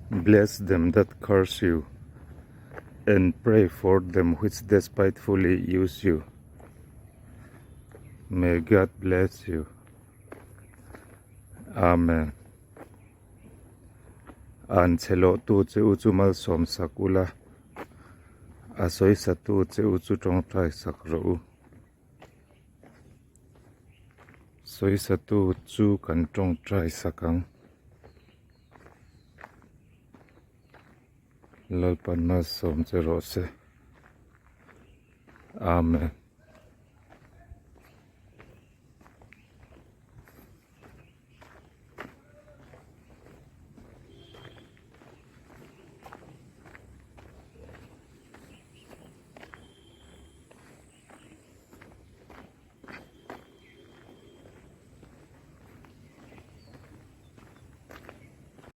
Bless them that curse you, and pray for them which despitefully use you. May God bless you. Amen. Anchhe lawhtu che u chu malsawm sak ula, a sawisatu che u chu tawngtai sak rawh u. Sawisatu chu kan tawngtai sak ang. Lalpan malsawm che rawh se. Amen.